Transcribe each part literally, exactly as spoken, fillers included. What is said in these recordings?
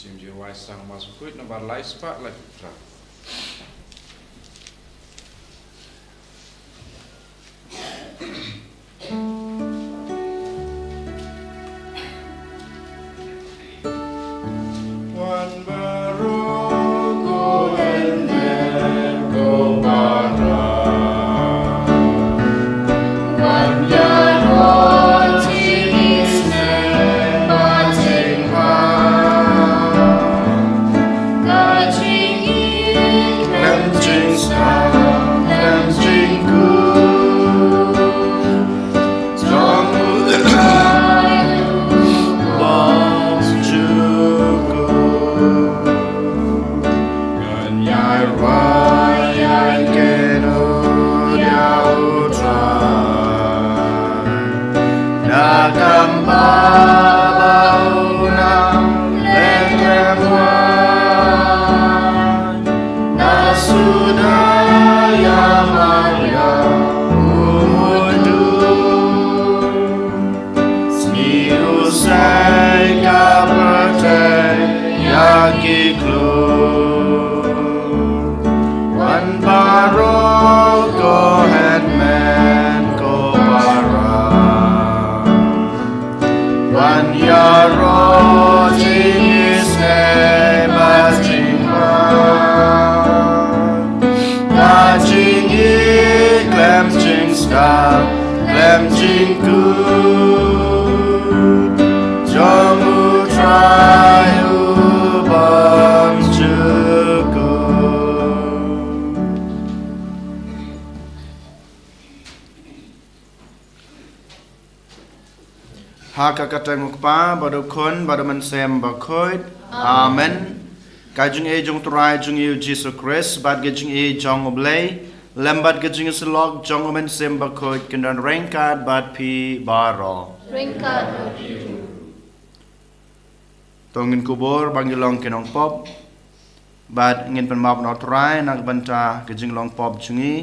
Jingduwai sang Mass Bakhuid nombar lai spah laiphew phra. Wan baroh ko hynmen ko para. Wan ïaroh jingïaseng bad jingbha. Ka jingïeit khlem jingstad khlem jingkut. Jong U Trai uba jukut. Ngan ïai rwai ïai kynnoh ïa U Trai. Na kam ba u nang leh khlem wai. Na suda ïa Maria u mutdur. Sngi u sei ka pyrthei ïa ki klur. Wan baroh ko hynmen ko para. Wan ïaroh jingïaseng bad jingbha. Ka jingïeit khlem jingstad khlem jingkut. Jong U Trai u bym jukut. Ha ka kyrteng U Kpa bad U Khun bad U Mynsiem Bakhuid. Amen. Ka jingïeit jong U Trai jong ngi U Jisu Khrist bad ka jingïeit jong U Blei lem bad ka jingïasyllok jong U Mynsiem Bakhuid kin don ryngkat bad phi baroh. Ryngkat bad phi. To ngin kubur ba ngi long ki nongpop. Bad ngin pynmap na U Trai na ka bynta ka jinglong pop jong ngi,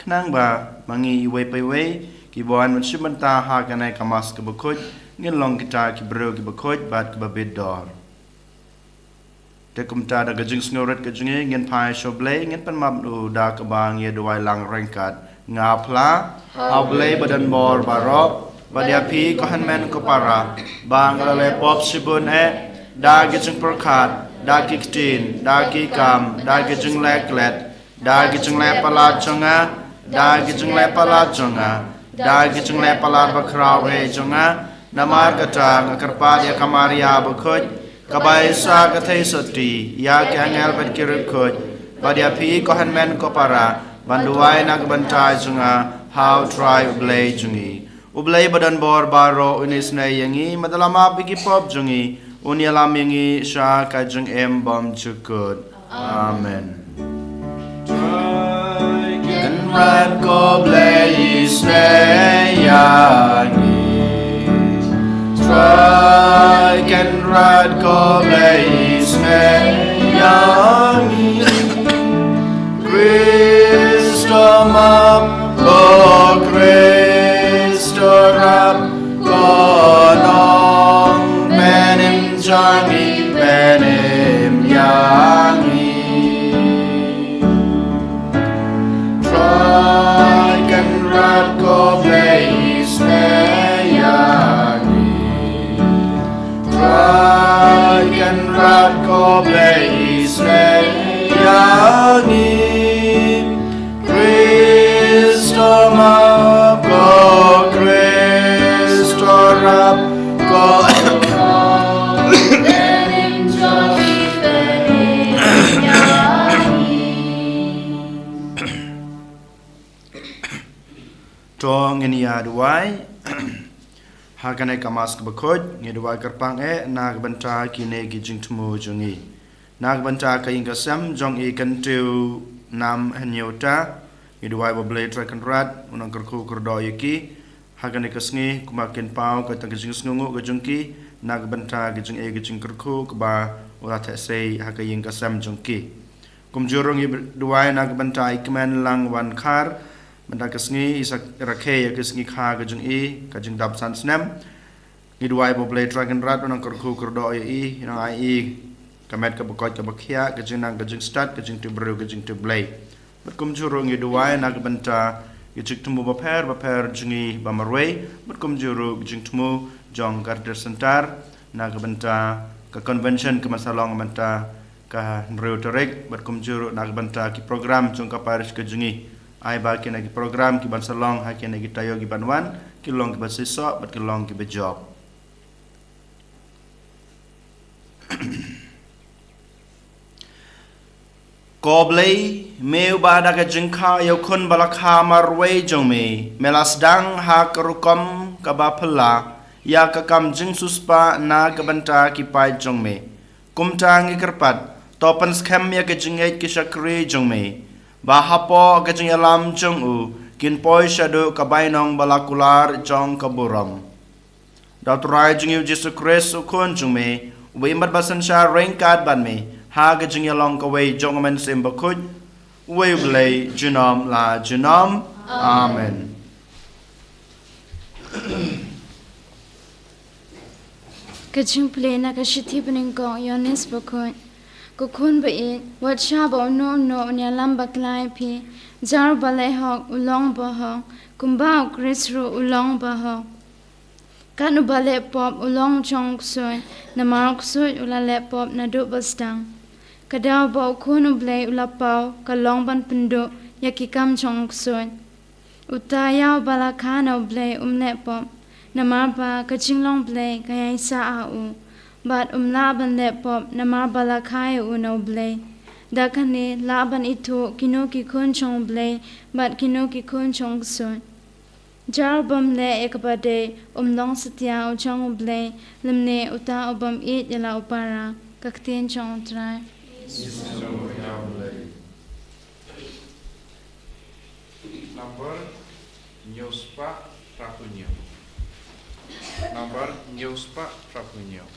khnang ba ma ngi iwei pa iwei kiba wan ban shim bynta ha kane ka Mass kaba khuid ngin long kita ki briew kiba khuid bad kiba bit dor. Te kumta da ka jingsngewrit ka jong ngi ngin phai sha U Blei, ngin pynmap na U da kaba ngi ïa duwai lang ryngkat. Nga phla ha U Blei ba don bor baroh, bad ïa phi ko hynmen ko para, ba nga la leh pop shibun eh, da ki jingpyrkhat, da ki ktien, da ki kam, da ki jingleh klet, da ki jingleh palat jong nga, da ki jingleh palat jong nga, da ki jingleh palat bakhraw eh jong nga. Namar kata nga kyrpad ïa ka Maria bakhuid, kaba isa ka theisotti ïa ki angel bad ki riewkhuid, bad ïa phi ko hynmen ko para, ban duwai na ka bynta jong nga ha U Trai U Blei jong ngi. U Blei ba don bor baroh un isynei ïa ngi, bad da la map ïa ki pop jong ngi, un ïalam ïa ngi sha ka jingim bymjukut. Amen. Trai Kynrad ko Blei isynei ïa ngi. Trai Kynrad ko Blei isynei ïa ngi. Khrist to map, ko Khrist to rap, ko nongpynim jong ngi pynim ïa ngi. Trai Kynrad ko Blei isynei ïa ngi. Trai Kynrad ko Blei isynei ïa ngi. Khrist to map, ko Khrist to rap, ko To ngin ïa duwai. Ha kane ka Mass kaba khuid ngi duwai kyrpang eh na ka bynta kine ki jingthmu jong ngi. Na ka bynta ka ïing ka sem jong i Kyntiew Namhynñiewta, ngi duwai ba U Blei Trai Kynrad un nang kyrkhu kyrdoh ïa ki ha kane ka sngi, kumba kin paw kata ka jingsngewnguh ka jong ki na ka bynta ka jingïeit ka jingkyrkhu kaba u la theh sei ha ka ïing ka sem jong ki. Kumjuh ruh ngi duwai na ka bynta i Kmen Langwankhar, bynta ka sngi i sa rakhe ïa ka sngi kha ka jong i, ka jingdap san snem. Ngi duwai ba U Blei Trai Kynrad un nang kyrkhu kyrdoh ïa i, nang ai i ka met kaba koit kaba khiah, ka jingnang ka jingstad, ka jingtip briew ka jingtip Blei. Bad kumjuh ruh ngi duwai na ka bynta ki jingthmu bapher bapher jong ngi ba marwei, bad kumjuh ruh ki jingthmu jong ka Retirement Centre na ka bynta ka convention ka ban sa long mynta ka hynriew tarik, bad kumjuh ruh na ka bynta ki program jong ka parish ka jong ngi. Ai ba kine ki program ki ban sa long ha kine ki taïew ki ban wan ki long kiba shisha bad ki long kiba jop. Ko Blei, me uba da ka jingkha ïa u khun ba la kha marwei jong me, me la sdang ha ka rukom kaba phylla ïa ka kam jingsiewspah na ka bynta ki paid jong me. Kumta ngi kyrpad, to pynskhem ïa ka jingngeit ki shakri jong me, ba hapoh ka jingïalam jong u kin poi shaduh ka bainong ba la kular jong ka burom. Da u Trai jong ngi u Jisu Khrist u Khun jong me, uba im bad ba synshar ryngkat bad me ha ka jingïalong kawei jong u Mynsiem Bakhuid, uwei u Blei junom la junom. Amen. Ka jingpule na ka shithi banyngkong u Ïoannis Bakhuid. Ko khun ba ïeit, wat shah ba uno uno un ïalam bakla ïa phi. Jar uba leh hok u long bahok, kumba u Khrist ruh u long bahok. Kat uba leh pop u long jong u ksuid, namar u ksuid u la leh pop naduh ba sdang. Ka daw ba u Khun u Blei u la paw ka long ban pynduh ïa ki kam jong u ksuid. Uta ïa uba la kha na u Blei um leh pop, namar ba ka jinglong Blei ka ïaisah ha u. Bad um lah ban leh pop namar ba la kha ïa u na u Blei. Da kane lah ban ithuh kino ki khun jong u Blei bad kino ki khun jong u ksuid. Jar u bym leh ïa kaba dei um long satia u jong u Blei, lymne uta u bym ïeit ïa la u para. Ka ktien jong u Trai. Nambar hynñiew spah phra phew hynñiew. Nambar hynñiew spah phra phew hynñiew.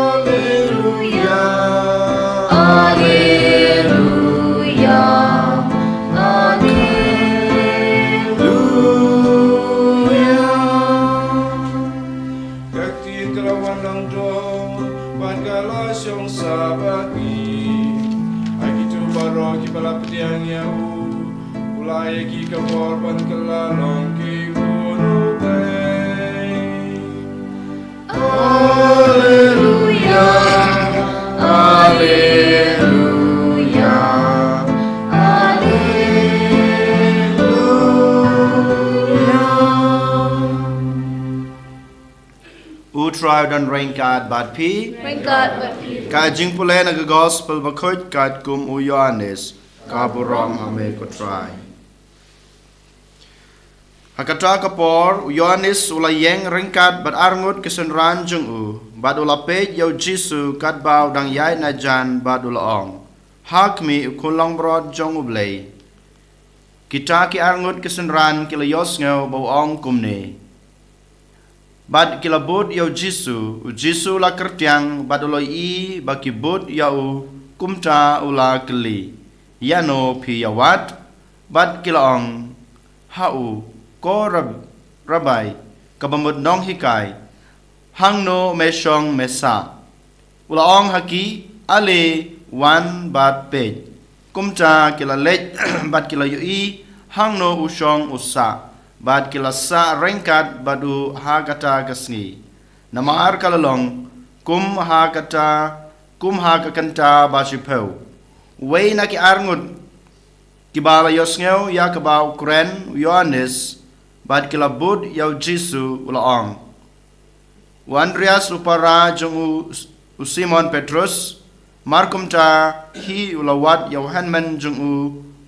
Alleluia, alleluia, alleluia. Ka ktien ka la wan long dor, bad ka la shong sha ba ki. Ai kito baroh kiba la pdiang ïa u, u la ai ïa ki ka bor ban kylla long ki khun u Blei. Alleluia, alleluia, alleluia. U Trai u don ryngkat bad phi. Ryngkat bad phi. Ka jingpule na ka Gospel Bakhuid katkum u Ïoannis. Ka burom ha me ko Trai. Ha kata ka por, u Ïoannis u la ïeng ryngkat bad arngut ki synran jong u, bad u la peit ïa u Jisu katba u dang ïaid na jan bad u la ong, "Ha khmih, u khun langbrot jong U Blei." Kita ki arngut ki synran ki la ïohsngew ba u ong kumne. Bad ki la bud ïa u Jisu, u Jisu u la kyrtiang, bad u la ïohi ba ki bud ïa u, kumta u la kylli, "Ïano phi ïa wad?" Bad ki la ong ha u, "Ko Rab-, Rabbi, kaba mut nonghikai, hangno me shong me sah?" U la ong ha ki, "Ale wan bad peit." Kumta ki la leit bad ki la ïohi hangno u shong u sah, bad ki la sah ryngkat bad u ha kata ka sngi. Namar ka la long kum ha kata, kum ha ka kynta ba shiphew. Uwei na ki arngut kiba la ïohsngew ïa kaba u kren u Ïoannis, bad ki la bud ïa u Jisu, u la ong, "U Andreas u para jong u, u Simon Petrus, mar kumta hi u la wad ïa u hynmen jong u,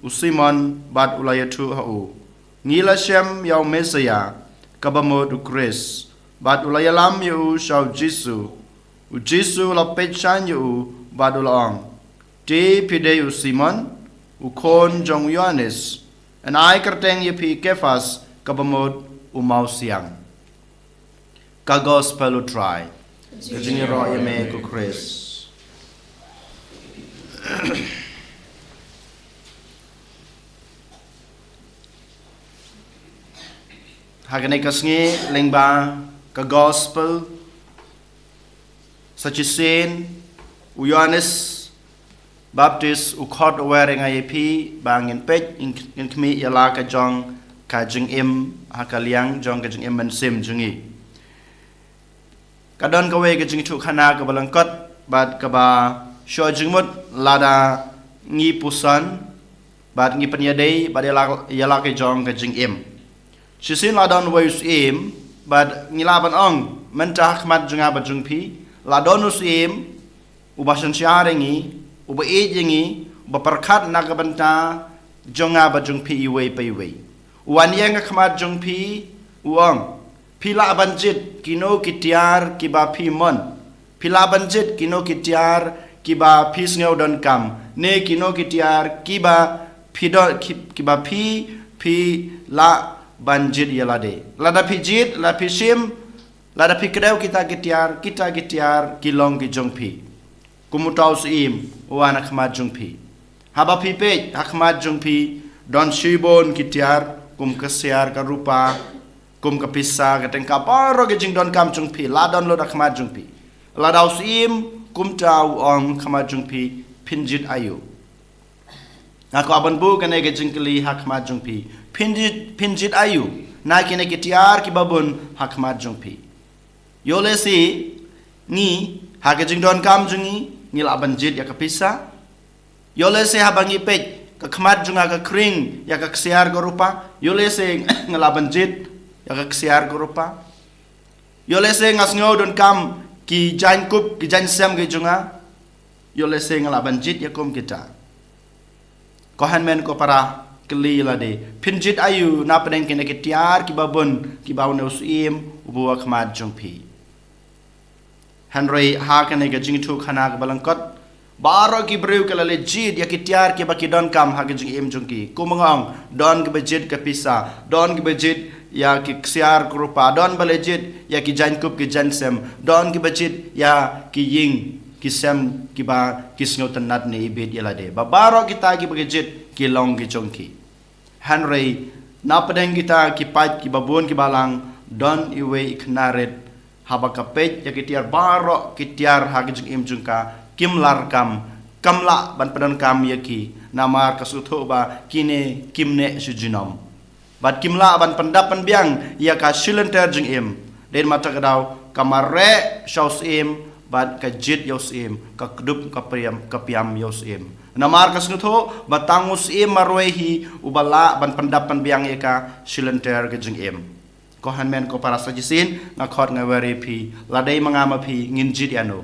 u Simon, bad u la ïathuh ha u, 'Ngi la shem ïa u Messaïah, kaba mut u Khrist.' Bad u la ïalam ïa u sha u Jisu. U Jisu u la peit shane ïa u, bad u la ong, 'Te phi dei u Simon, u khun jong u Ïoannis. Yn ai kyrteng ïa phi Kephas, kaba mut u mawsiang.'" Ka Gospel u Trai. Ka jingïaroh ïa me ko Khrist. Ha kane ka sngi lyngba ka Gospel, sa shisien u Ïoannis Baptis u khot u wer ïa nga ïa phi ba ngin peit, ngin, ngin khmih ïa la ka jong ka jingim ha ka liang jong ka jingim mynsiem jong ngi. Ka don kawei ka jingïathuhkhana kaba lyngkot bad kaba shu jingmut lada ngi puson bad ngi pynïadei bad ïa la, ïa la ka jong ka jingim. Shisien la don uwei u syiem, bad ngi lah ban ong mynta ha khmat jong nga bad jong phi, la don u syiem uba synshar ïa ngi, uba ïeit ïa ngi, uba pyrkhat na ka bynta jong nga bad jong phi iwei pa iwei. U wan ïeng ha khmat jong phi, u ong, "Phi lah ban jied kino ki tiar kiba phi mon. Phi lah ban jied kino ki tiar kiba phi sngew donkam, ne kino ki tiar kiba phi don, ki, kiba phi, phi lah ban jied ïa lade. Lada phi jied, lada phi shim, lada phi kdew kita ki tiar, kita ki tiar ki long ki jong phi." Kum uta u syiem u wan ha khmat jong phi. Haba phi peit ha khmat jong phi, don shibun ki tiar, kum ka ksiar ka rupa, kum ka pisa, ka tyngka, baroh ki jingdonkam jong phi la don lut ha khmat jong phi. Lada u syiem kumta u ong ha khmat jong phi, "Phin jied aïu?" Nga kwah ban buh kane ka jingkylli ha khmat jong phi. Phin jied, phin jied aïu na kine ki tiar kiba bun ha khmat jong phi? Ïoh lehse ngi, ha ka jingdonkam jong ngi, ngi lah ban jied ïa ka pisa. Ïoh lehse haba ngi peit ha khmat jong nga ka khring ïa ka ksiar ka rupa, ïoh lehse nga lah ban jied ïa ka ksiar ka rupa. Ïoh lehse nga sngew donkam ki jaiñkup, ki jaiñsem ki jong nga, ïoh lehse nga lah ban jied ïa kum kita. Ko hynmen ko para, kylli ïa lade, phin jied aïu na pdeng kine ki tiar kiba bun kiba une u syiem u buh ha khmat jong phi? Hynrei ha kane ka jingïathuhkhana kaba lyngkot, baroh ki briew ki la leit jied ïa ki tiar kiba ki donkam ha ka jingim jong ki. Kum nga ong, don kiba jied ka pisa, don kiba jied ïa ki ksiar ka rupa, don ba leit jied ïa ki jaiñkup ki jaiñsem, don kiba jied ïa ki ïing ki sem kiba ki sngewtynnad ne ibit ïa lade. Ba baroh kita kiba ki jied ki long ki jong ki. Hynrei na pdeng kita ki paid kiba bun kiba lang, don iwei i khynnah rit, haba ka peit ïa ki tiar baroh ki tiar ha ka jingim jong ka, kim lah kam, kam lah ban pyndonkam ïa ki, namar ka sngewthuh ba kine kim neh sha junom. Bad kim lah ban pyndap pynbiang ïa ka shilynter jingim. Dei na kata ka daw ka mareh sha u syiem bad ka jied ïa u syiem, ka kdup ka piam, ka piam ïa u syiem. Namar ka sngewthuh ba tang u syiem marwei hi uba lah ban pyndap pynbiang ïa ka shilynter ka jingim. Ko hynmen ko para, sa shisien nga khot nga wer ïa phi, la dei ma nga ma phi, ngin jied ïano?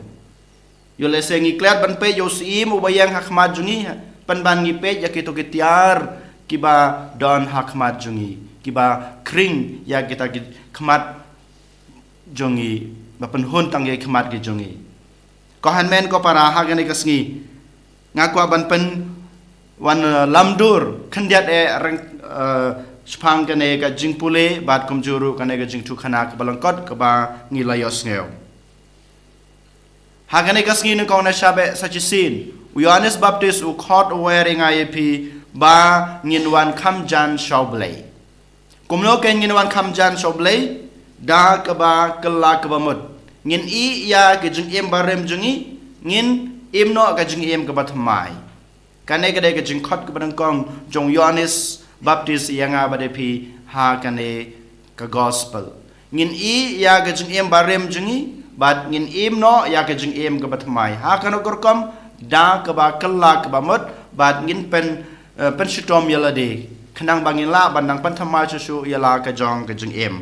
Ïoh lehse ngi klet ban peit ïa u syiem uba ïeng ha khmat jong ngi, Pynban ngi peit ïa kito ki tiar kiba don ha khmat jong ngi, kiba khring ïa kita ki khmat jong ngi, ba pynhun tang ïa ki khmat ki jong ngi. Ko hynmen ko para, ha kane ka sngi nga kwah ban pynwan, eh, lamdur khyndiat eh reng, eh, shaphang kane ka jingpule bad kumjuh ruh kane ka jingthoh khana kaba lyngkot kaba ngi la ïohsngew. Ha kane ka sngi nyngkong na Sabbath sa shisien, u Ïoannis Baptist u khot u wer ïa nga ïa phi ba ngin wan kham jan sha U Blei. Kumno kein ngin wan kham jan sha U Blei? Da kaba kylla kaba mut. Ngin ïeh ïa ka jingim barim jong ngi, ngin im noh ka jingim kaba thymmai. Kane ka dei ka jingkhot kaba nyngkong jong u Ïoannis Baptist ïa nga bad ïa phi ha kane ka gospel. Ngin ïeh ïa ka jingim barim jong ngi, bad ngin im noh ïa ka jingim kaba thymmai. Ha kano ka rukom? Da kaba kylla kaba mut, bad ngin pyn, eh, pynshitom ïa lade, khnang ba ngin lah ban nang pynthymmai shuh shuh ïa la ka jong ka jingim.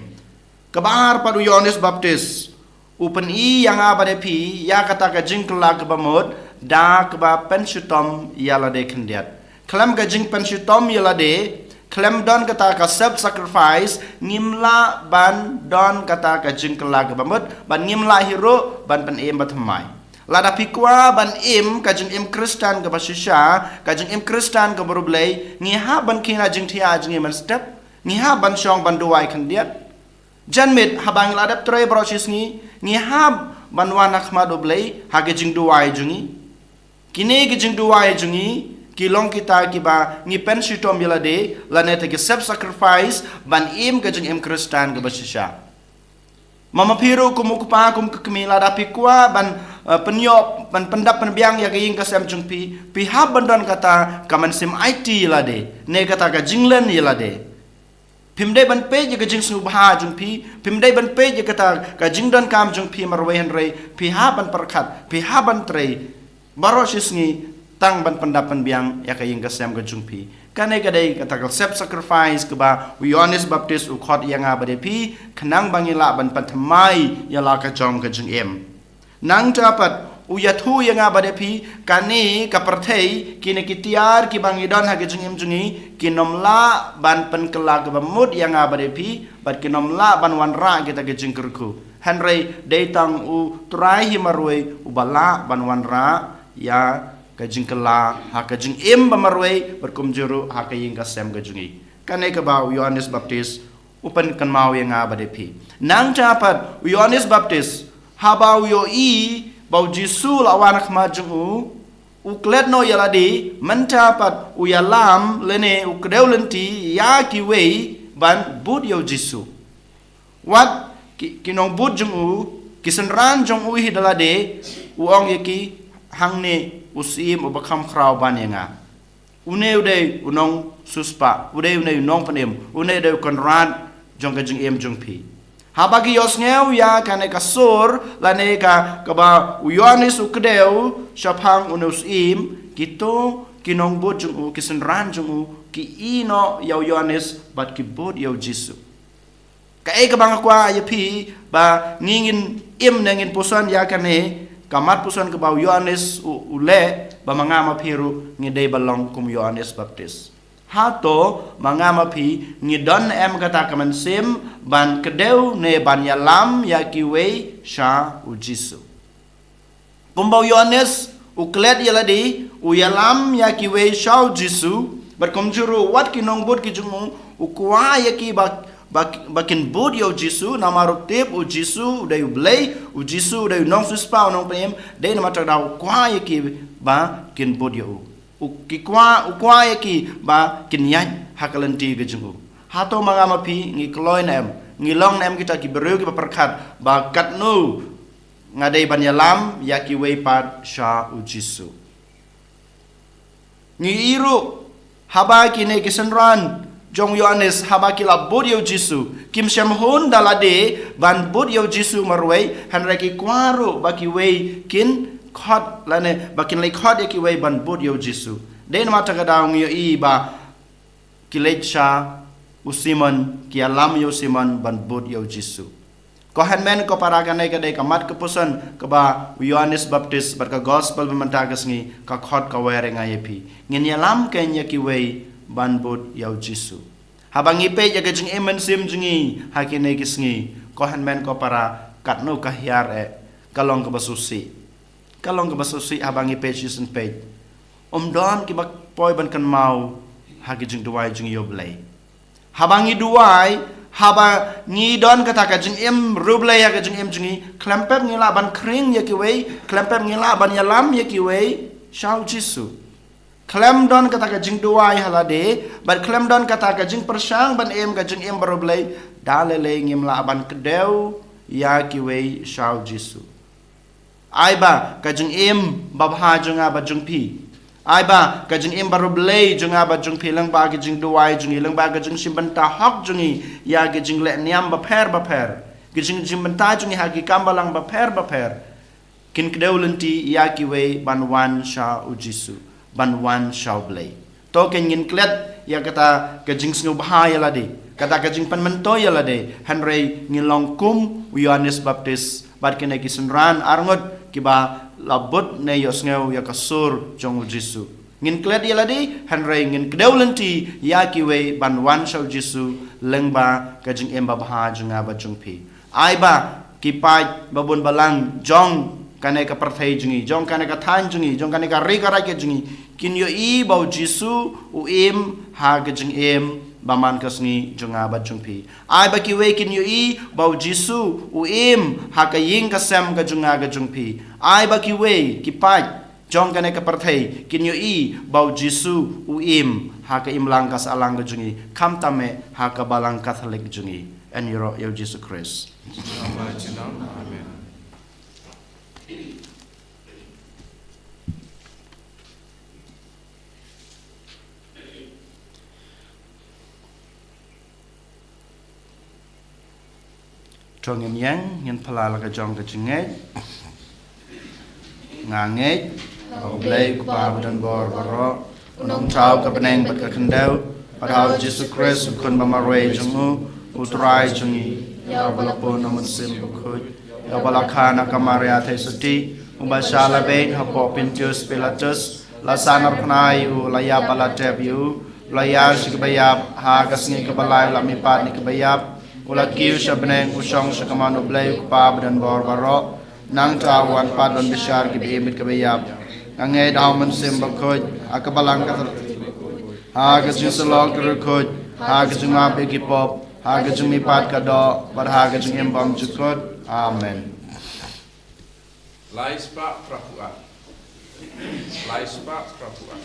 Kaba ar pat, u Ïoannis Baptist u pyni ïa nga bad ïa phi ïa kata ka jingkylla kaba mut da kaba pynshitom ïa lade khyndiat. Khlem ka jingpynshitom ïa lade, khlem don kata ka self sacrifice, ngim lah ban don kata ka jingkylla kaba mut, ban ngim lah hi ruh ban pynim ba thymmai. Lada phi kwah ban im ka jingim Khristan kaba shisha, ka jingim Khristan kaba riewblei, ngi hap ban khie na jingthiah jingim mynstep, ngi hap ban shong ban duwai khyndiat. Janmiet haba ngi la dep trei baroh shi sngi, ngi hap ban wan ha khmat U Blei ha ka jingduwai jong ngi. Kine ka jingduwai jong ngi ki long kita kiba ngi pynshitom ïa lade, lane te ki self sacrifice, ban im ka jingim Khristan kaba shisha. Ma ma phi ruh kum u kpa kum ka kmie, lada phi kwah ban, eh, pynïoh, ban pyndap pynbiang ïa ka ïing ka sem jong phi, phi hap ban don kata ka mynsiem aiti ïa lade, ne kata ka jinglen ïa lade. Phim dei ban peit ïa ka jingsngewbha jong phi, phim dei ban peit ïa kata ka jingdonkam jong phi marwei, hynrei phi hap ban pyrkhat, phi hap ban trei baroh shi sngi tang ban pyndap pynbiang ïa ka ïing ka sem ka jong phi. Kane ka dei kata ka self sacrifice kaba u Ïoannis Baptist u khot ïa nga bad ïa phi, khnang ba ngin lah ban pynthymmai ïa la ka jong ka jingim. Nangta pat u ïathuh ïa nga bad ïa phi, kane ka pyrthei, kine ki tiar kiba ngi don ha ka jingim jong ngi, kin ym lah ban pynkylla kaba mut ïa nga bad ïa phi, bad kin ym lah ban wanrah kita ki jingkyrkhu. Hynrei dei tang U Trai hi marwei uba lah ban wanrah ïa ka jingkylla ha ka jingim ba marwei, bad kumjuh ruh ha ka ïing ka sem ka jong ngi. Kane kaba u Ïoannis Baptist u pynkynmaw ïa nga bad ïa phi. Nangta pat u Ïoannis Baptist, haba u ïohi ba u Jisu u la wan ha khmat jong u, u klet noh ïa lade, mynta pat u ïalam lane u kdew lynti ïa kiwei ban bud ïa u Jisu. Wat ki, ki nongbud jong u, ki synran jong u hi da lade, u ong ïa ki, hangne u syiem uba kham khraw ban ïa nga. Une u dei u nongsiewspah, u dei une u nongpynim, une u dei u kynrad jong ka jingim jong phi. Haba ki ïohsngew ïa kane ka sur, lane ka, kaba u Ïoannis u kdew shaphang une u syiem, kito ki nongbud jong u, ki synran jong u, ki ïeh noh ïa u Ïoannis bad ki bud ïa u Jisu. Kaei kaba nga kwah ïa phi ba ngi ngin im ne ngin puson ïa kane ka mat puson kaba u Ïoannis u, u leh, ba ma nga ma phi ruh ngi dei ban long kum u Ïoannis Baptist. Hato ma nga ma phi ngi don em kata ka mynsiem ban kdew ne ban ïalam ïa kiwei sha u Jisu? Kumba u Ïoannis u klet ïa lade, u ïalam ïa kiwei sha u Jisu, bad kumjuh ruh wat ki nongbud ki jong u, u kwah ïa ki ba, ba, ba kin bud ïa u Jisu, namar u tip u Jisu u dei u Blei, u Jisu u dei u nongsiewspah, u nongpynim, dei namar kata ka daw u kwah ïa ki ba kin bud ïa u. U ki kwah, u kwah ïa ki ba kin ïaid ha ka lynti ka jong u. Hato ma nga ma phi ngi kloi ne em, ngi long ne em kita ki briew kiba pyrkhat ba katno nga dei ban ïalam ïa kiwei pat sha u Jisu. Ngi ïohi ruh haba kine ki synran jong u Ïoannis haba ki la bud ïa u Jisu, kim shym hun da lade ban bud ïa u Jisu marwei, hynrei ki kwah ruh ba kiwei kin khot lane ba kin leit khot ïa kiwei ban bud ïa u Jisu. Dei namar kata ka daw ngi ïohi ba ki leit sha u Simon, ki ïalam ïa u Simon ban bud ïa u Jisu. Ko hynmen ko para, kane ka dei ka mat ka puson kaba u Ïoannis Baptist bad ka gospel ba mynta ka sngi ka khot ka wer ïa nga ïa phi. Ngin ïalam kein ïa kiwei ban bud ïa u Jisu. Haba ngi peit ïa ka jingim mynsiem jong ngi ha kine ki sngi, ko hynmen ko para, katno ka hiar eh, ka long kaba sngewsih. Ka long kaba sngewsih haba ngi peit shisien peit. Ym don kiba poi ban kynmaw ha ki jingduwai jong ngi ïa u Blei. Haba ngi duwai, haba ngi don kata ka jingim riewblei ha ka jingim jong ngi, khlem pep ngi lah ban khring ïa kiwei, khlem pep ngi lah ban ïalam ïa kiwei sha u Jisu. Khlem don kata ka jingduwai ha lade, bad khlem don kata ka jingpyrshang ban im ka jingim bariewblei, da lei lei ngim lah ban kdew ïa kiwei sha u Jisu. Ai ba ka jingim babha jong nga bad jong phi, ai ba ka jingim bariewblei jong nga bad jong phi, lyngba ka jingduwai jong ngi, lyngba ka jingshim bynta hok jong ngi ïa ka jingleh niam bapher bapher, ka jingshim bynta jong ngi ha ki kam balang bapher bapher, kin kdew lynti ïa kiwei ban wan sha u Jisu, ban wan sha u Blei. To kein ngin klet ïa kata ka jingsngewbha ïa lade, kata ka jingpynmyntoi ïa lade, hynrei ngin long kum u Ïoannis Baptist bad kine ki synran arngut kiba la bud ne ïohsngew ïa ka sur jong u Jisu. Ngin klet ïa lade, hynrei ngin kdew lynti ïa kiwei ban wan sha u Jisu lyngba ka jingim babha jong nga bad jong phi. Ai ba ki paid babun balang jong kane ka pyrthei jong ngi, jong kane ka thaiñ jong ngi, jong kane ka ri ka raij ka jong ngi, kin ïohi ba u Jisu u im ha ka jingim ba man ka sngi jong nga bad jong phi. Ai ba kiwei kin ïohi ba u Jisu u im ha ka ïing ka sem ka jong nga ka jong phi. Ai ba kiwei ki paid jong kane ka pyrthei kin ïohi ba u Jisu u im ha ka imlang ka sahlang ka jong ngi, khamtam eh ha ka balang Katholik jong ngi. Yn ïaroh ïa u Jisu Khrist. Amen. To ngin ïeng, ngin phylla la ka jong ka jingngeit. Nga ngeit ha u Blei u Kpa badonbor baroh, u nongthaw ka bneng bad ka khyndew, bad ha u Jisu Khrist u Khun bamarwei jong u, u Trai jong ngi, ïa uba la bun na u Mynsiem Bakhuid, ïa uba la kha na ka Maria Theisotti, uba shah la beiñ hapoh Pontius Pilatus, la sah narphna ïa u, la ïap bad la tep ïa u, la ïar sha kiba ïap, ha ka sngi kaba lai u la mihpat na kiba ïap, u la kiew sha bneng, u shong sha kamon u Blei u Kpa badonbor baroh. Nangta u wan pat ban bishar kiba im bad kiba ïap. Nga ngeit ha u Mynsiem Bakhuid, ha ka balang Katholik, ha ka jingsyllok ki riewkhuid, ha ka jingmap ïa ki pop, ha ka jingmihpat ka doh, bad ha ka jingim bymjukut. Amen. Lai spah phra phew ar. Lai spah phra phew ar.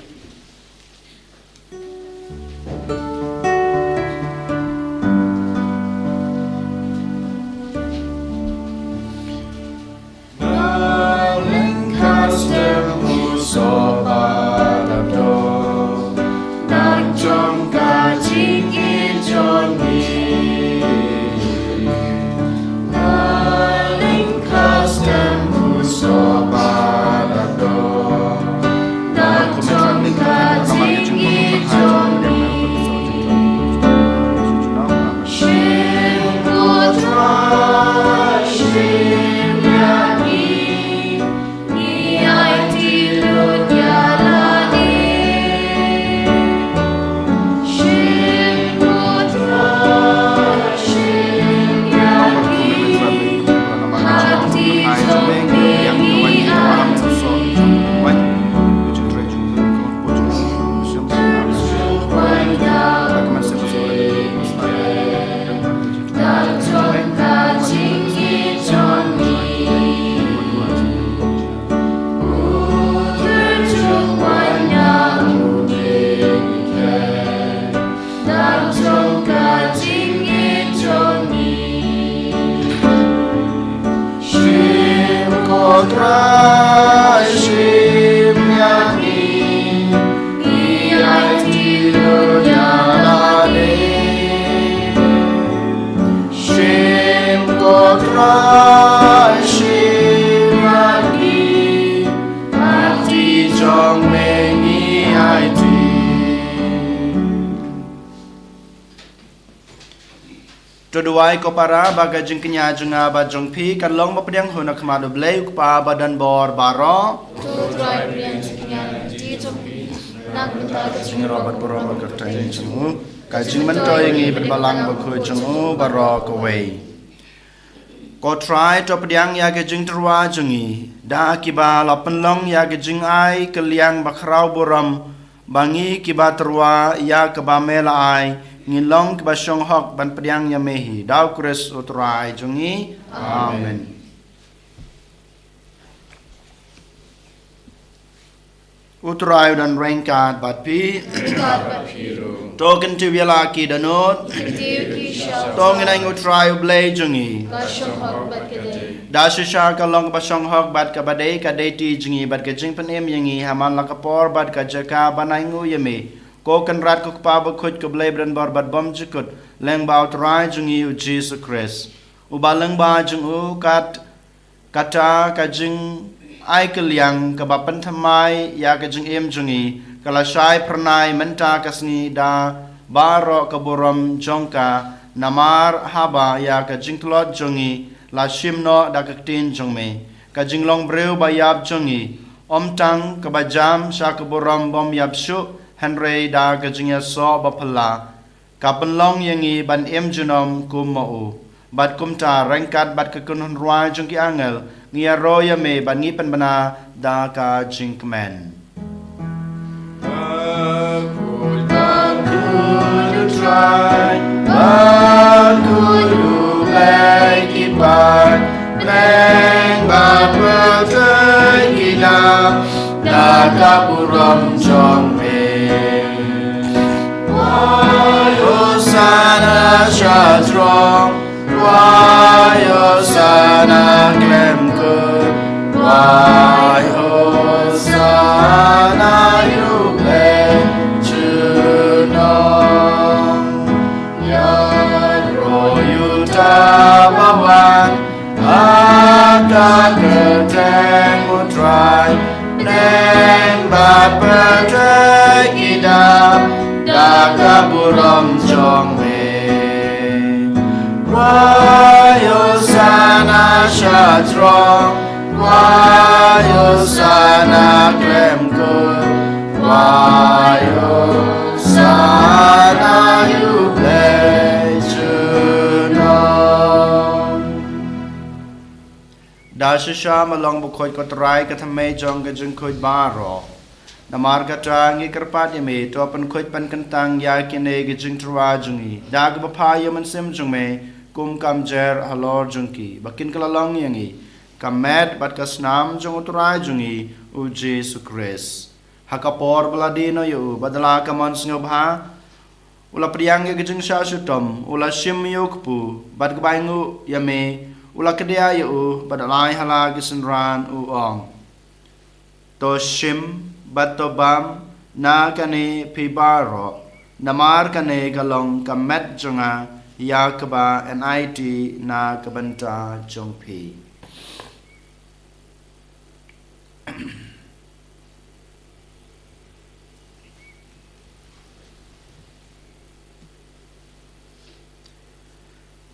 Wai ko para, ba ka jingkñia jong nga bad jong phi kan long ba pdiang hun ha khmat U Blei U Kpa ba don bor baroh. To trai pdiang jingkñia na ka jong phi, na ka bynta ka jong u, bad burom bad ka kyrteng jong u. Ka jingmyntoi ïa ngi bad Balang Bakhuid jong u baroh kawei. Ko Trai, to pdiang ïa ka jingtyrwa jong ngi da kiba la pynlong ïa ka jingai kylliang bakhraw burom, ba ngi kiba tyrwa ïa kaba me la ai, ngin long kiba shong hok ban pdiang ïa me hi. Da U Khrist U Trai jong ngi. Amen. U Trai u don ryngkat bad phi. Ryngkat bad phi ruh. To kyntiew ïa la ki dohnud. Kyntiew ki sha. To ngin ai ïa U Trai U Blei jong ngi. Ka shong hok bad ka dei. Da shisha ka long kaba shong hok bad kaba dei ka dei ti jong ngi bad ka jingpynim ïa ngi ha man la ka por bad ka jaka ban ai nguh ïa me, ko Kynrad ko Kpa Bakhuid, ko Blei ba don bor bad bymjukut, lyngba U Trai jong ngi U Jisu Khrist. Uba lyngba jong u kat kata ka jingai kylliang kaba pynthymmai ïa ka jingim jong ngi, ka la shai phyrnai mynta ka sngi da baroh ka burom jong ka, namar haba ïa ka jingtlot jong ngi la shim noh da ka ktien jong me, ka jinglong briew ba ïap jong ngi, ym tang kaba jam sha ka burom bym ïap shuh, hynrei da ka jingïasoh ba phylla, ka pynlong ïa ngi ban im junom kum ma u. Bad kumta ryngkat bad ka kynhun rwai jong ki angel, ngi ïaroh ïa me bad ngi pynbna da ka jingkmen. Bakhuid, bakhuid U Trai, bakhuid U Blei ki paid, bad pyrthei ki dap da ka burom jong me. Wai Hosana sha throng, wai Hosana khlem kut, wai Hosana ïa U Blei junom. Ïaroh ïa uta uba wan ha ka kyrteng U Trai, bad pyrthei ki dap da ka burom jong me. Wai Hosana sha throng, wai Hosana khlem kut, wai Hosana ïa U Blei junom. Da shisha ma long bakhuid ko Trai, ka thymmei jong ka jingkhuid baroh. Namar kata ngi kyrpad ïa me, to pynkhuid pynkyntang ïa kine ki jingtyrwa jong ngi da kaba phah ïa u Mynsiem jong me, kum ka mjer halor jong ki, ba kin kylla long ïa ngi ka met bad ka snam jong U Trai jong ngi U Jisu Khrist. Ha ka por ba la die noh ïa u bad da la ka mon sngewbha, u la pdiang ïa ka jingshah shitom, u la shim ïa u kpu, bad kaba ainguh ïa me, u la kdiah ïa u bad da la ai ha la ki synran, u ong: To shim bad to bam na kane phi baroh, namar kane ka long ka met jong nga ïa kaba yn aiti na ka bynta jong phi.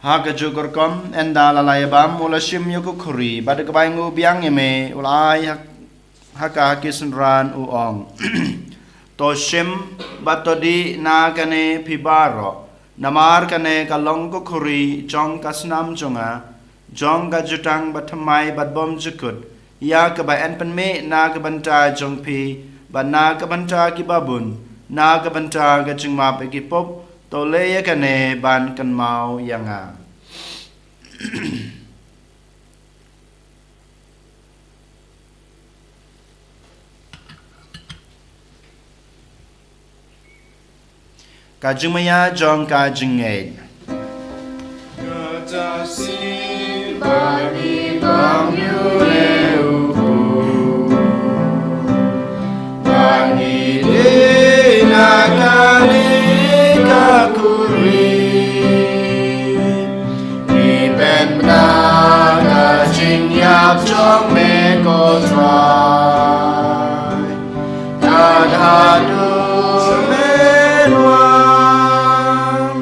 Ha kajuh ka rukom, ynda la la ïabam, u la shim ïa ka khuri, bad da kaba ainguh biang ïa me, u la ai ha, ha ka ha ki synran, u ong: To shim bad to dih na kane phi baroh, namar kane ka long ka khuri jong ka snam jong nga, jong ka jutang bathymmai bad bymjukut, ïa kaba yn pynmih na ka bynta jong phi bad na ka bynta kiba bun na ka bynta ka jingmap ïa ki pop. To leh ïa kane ban kynmaw ïa nga. Ka jingmaïa jong ka jingngeit. Kata shi ba ngi bam ïa u, ba ngi dih na kane ka khuri. Ngi pynbna ka jingïap jong me ko Trai, tad haduh men wan.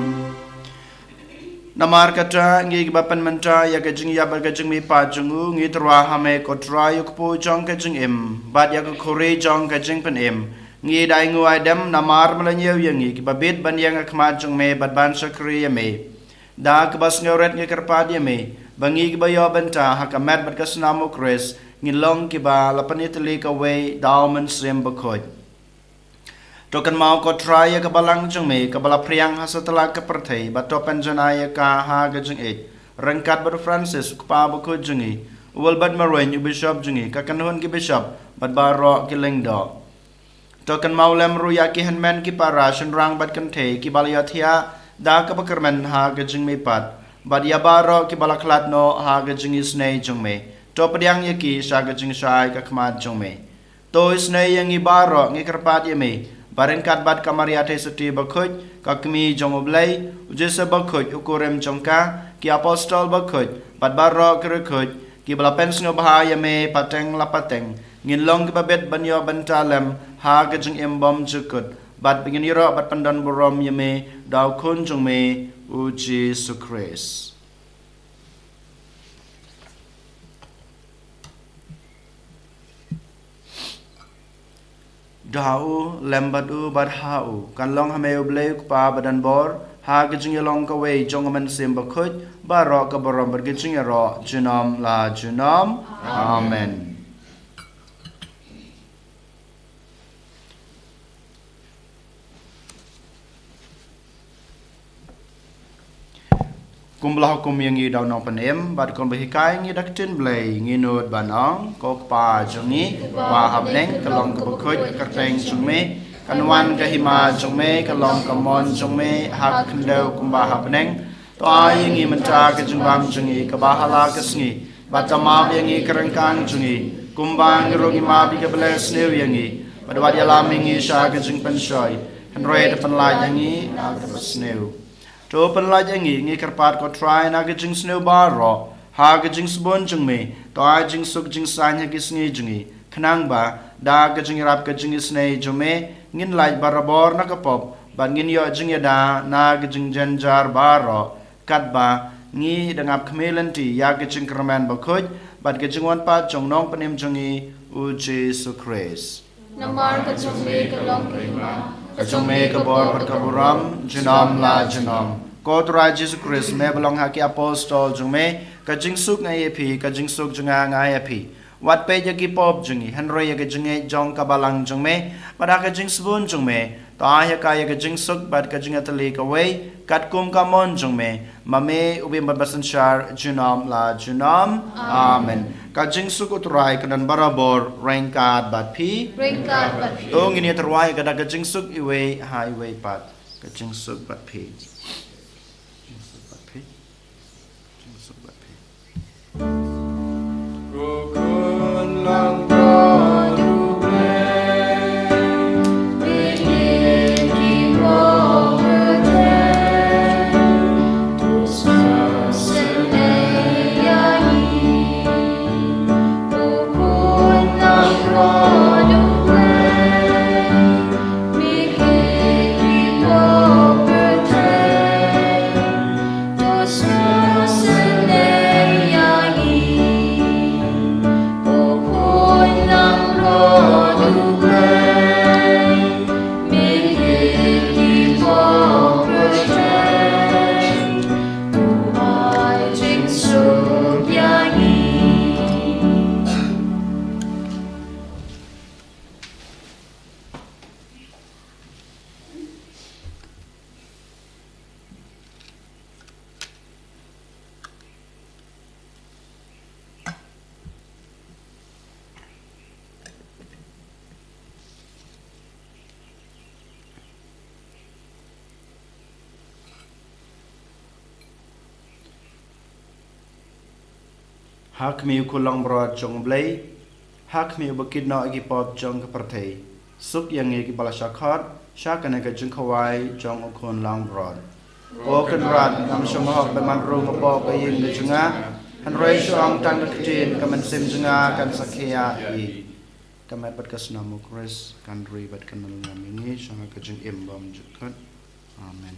Na Namar kata, ngi kiba pynmynta ïa ka jingïap bad ka jingmihpat jong u, ngi tyrwa ha me ko Trai, u kpu jong ka jingim, bad ïa ka khuri jong ka jingpynim. Ngi da ainguh aidem namar me la ñiew ïa ngi kiba bit ban ïeng ha khmat jong me bad ban shakri ïa me. Da kaba sngewrit ngi kyrpad ïa me ba ngi kiba ïoh bynta ha ka met bad ka snam u Khrist, ngin long kiba la pynïatylli kawei da u Mynsiem Bakhuid. To kynmaw ko Trai ïa ka balang jong me kaba la phriang ha satlak ka pyrthei, bad to pynjanai ïa ka ha ka jingïeit, ryngkat bad u Francis u kpa bakhuid jong ngi, u Wilbert Marwein u bishop jong ngi, ka kynhun ki bishop bad baroh ki lyngdoh. To kynmaw lem ruh ïa ki hynmen ki para, shynrang bad kynthei kiba la ïohthiah da kaba kyrmen ha ka jingmihpat, bad ïa baroh kiba la khlad noh ha ka jingisynei jong me. To pdiang ïa ki sha ka jingshai ka khmat jong me. To isynei ïa ngi baroh, ngi kyrpad ïa me, ba ryngkat bad ka Maria Theisotti bakhuid, ka Kmie jong u Blei, u Joseph bakhuid, u kurim jong ka, ki apostol bakhuid, bad baroh ki riewkhuid kiba la pynsngewbha ïa me pateng la pateng, ngin long kiba bit ban ïoh bynta lem ha ka jingim bymjukut, bad ba ngin ïaroh bad pyndonburom ïa me da u Khun jong me, u Jisu Khrist. Da u, lem bad u, bad ha u, kan long ha me u Blei u Kpa badonbor, ha ka jingïalong kawei jong u Mynsiem Bakhuid, baroh ka burom bad ka jingïaroh junom la junom. Amen. Kumba la hukum ïa ngi da u Nongpynim, bad kumba hikai ngi da ka ktien Blei, ngi nud ban ong: Ko Kpa jong ngi, uba ha bneng, ka long kaba khuid ka kyrteng jong me, kan wan ka hima jong me, ka long ka mon jong me, ha ka khyndew kumba ha bneng. To ai ïa ngi mynta ka jingbam jong ngi kaba ha la ka sngi, bad to map ïa ngi ka ryngkang jong ngi, kumba ngi ruh ngi map ïa kiba leh sniew ïa ngi, bad wat ïalam ïa ngi sha ka jingpynshoi, hynrei to pynlait ïa ngi na kaba sniew. To pynlait ïa ngi, ngi kyrpad ko Trai, na ka jingsniew baroh, ha ka jingsbun jong me, to ai jingsuk jingsaiñ ha ki sngi jong ngi, khnang ba da ka jingïarap ka jingisynei jong me, ngin lait barabor na ka pop, bad ngin ïoh jingïada na ka jingjynjar baroh, katba ngi da ngap khmih lynti ïa ka jingkyrmen bakhuid bad ka jingwan pat jong u Nongpynim jong ngi, u Jisu Khrist. Namar ka jong me ka long ka hima, ka jong me ka bor bad ka burom junom la junom. Ko Trai Jisu Khrist, me ba la ong ha ki apostol jong me: Ka jingsuk nga ai ïa phi, ka jingsuk jong nga nga ai ïa phi. Wat peit ïa ki pop jong ngi, hynrei ïa ka jingngeit jong ka balang jong me, bad ha ka jingsbun jong me, to ai ha ka ïa ka jingsuk bad ka jingïatylli kawei, katkum ka mon jong me, ma me u bym bad basynshar junom la junom. Amen. Ka jingsuk u Trai kan don barabor ryngkat bad phi. Ryngkat bad phi. To ngin ïa tyrwa ïa ka da ka jingsuk iwei ha iwei pat. Ka jingsuk bad phi. Jingsuk bad phi. Jingsuk bad phi. Ha khmih u Khun langbrot jong U Blei, ha khmih uba kit noh ïa ki pop jong ka pyrthei. Suk ïa ngi kiba la shah khot sha kane ka jingkhawai jong u Khun langbrot. Ko Kynrad, ngam shym hok ban mad rung hapoh ka ïing ka jong nga, hynrei shu ong tang da ka ktien, ka mynsiem jong nga kan sa khiah hi. Ka met bad ka snam u Khrist kan ri bad kan nang ïa ngi sha ka jingim bymjukut. Amen.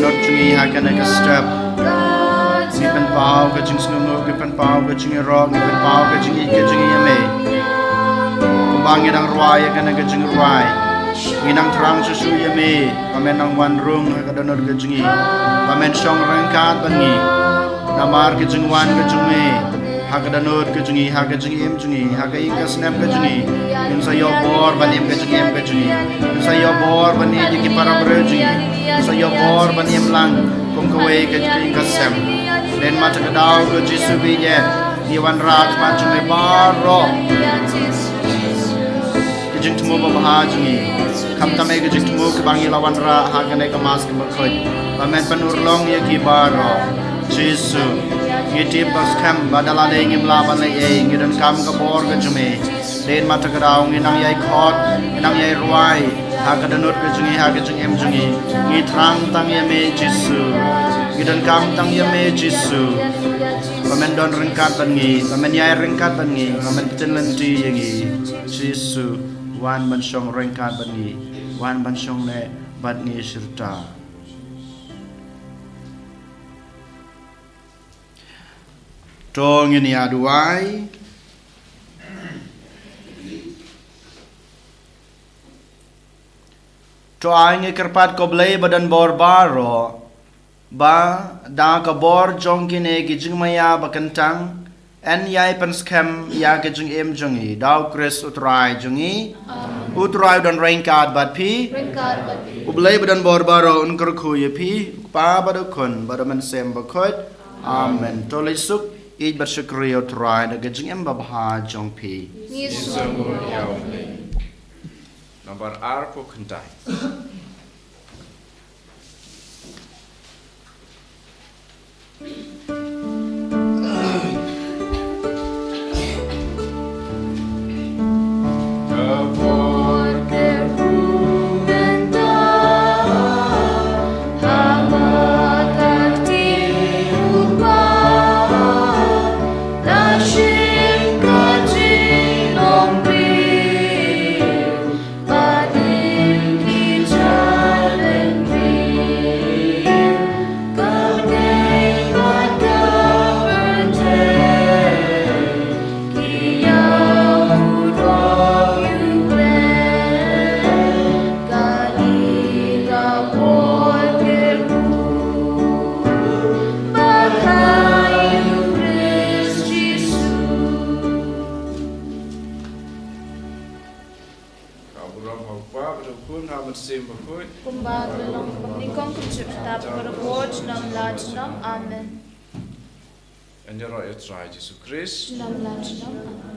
Dohnud jong ngi ha kane ka step. Ngi pynpaw ka jingsngewnguh, ngi pynpaw ka jingïaroh, ngi pynpaw ka jingïeit ka jong ngi ïa me. Kumba ngi dang rwai ïa kane ka jingrwai, ngi dang thrang shuh shuh ïa me ba men nang wan rung ha ka dohnud ka jong ngi, ba men shong ryngkat bad ngi. Namar ka jingwan ka jong me ha ka dohnud ka jong ngi, ha ka jingim jong ngi, ha ka ïing ka snem ka jong ngi, ngin sa ïoh bor ban im ka jingim ka jong ngi. Ngin sa ïoh bor ban ïeit ïa ki para briew jong ngi. Ngin sa ïoh bor ban im lang kum kawei ka ïing ka sem. Dei namar kata ka daw ko Jisu ba ïeit, ngi wanrah ha khmat jong me baroh ki jingthmu babha jong ngi, khamtam eh ki jingthmu kiba ngi la wanrah ha kane ka Mass kaba khuid, ba men pynurlong ïa ki baroh. Jisu, ngi tip ba skhem ba da lade ngim lah ban leh ei, ngi donkam ka bor ka jong me. Dei namar kata ka daw ngi nang ïai khot, ngi nang ïai rwai ha ka dohnud ka jong ngi, ha ka jingim jong ngi. Ngi thrang tang ïa me Jisu. Ngi donkam tang ïa me Jisu, ba men don ryngkat bad ngi, ba men ïai ryngkat bad ngi, ba men pynlynti ïa ngi. Jisu, wan ban shong ryngkat bad ngi, wan ban shong neh bad ngi shirta. To ngin ïa duwai. To ai ngi kyrpad ko Blei ba don bor baroh, ba da ka bor jong kine ki jingmaïa ba kyntang, yn ïai pynskhem ïa ka jingim jong ngi da u Khrist u Trai jong ngi. U Trai u don ryngkat bad phi. U Blei ba don bor baroh un kyrkhu ïa phi, u Kpa bad u Khun bad u Mynsiem Bakhuid. Amen. To leit suk, ïeit bad shakri ïa u Trai da ka jingim babha jong phi. Ngi sngewbha ïa u Blei. Nambar ar, phew khyndai. Ka burom ha u Kpa bad u Khun bad u Mynsiem Bakhuid. Kumba ka la long, kumba ka nyngkong, kumjuh mynta bad barabor, junom la junom. Amen. Yn ïaroh ïa u Trai Jisu Khrist. Junom la junom. Amen.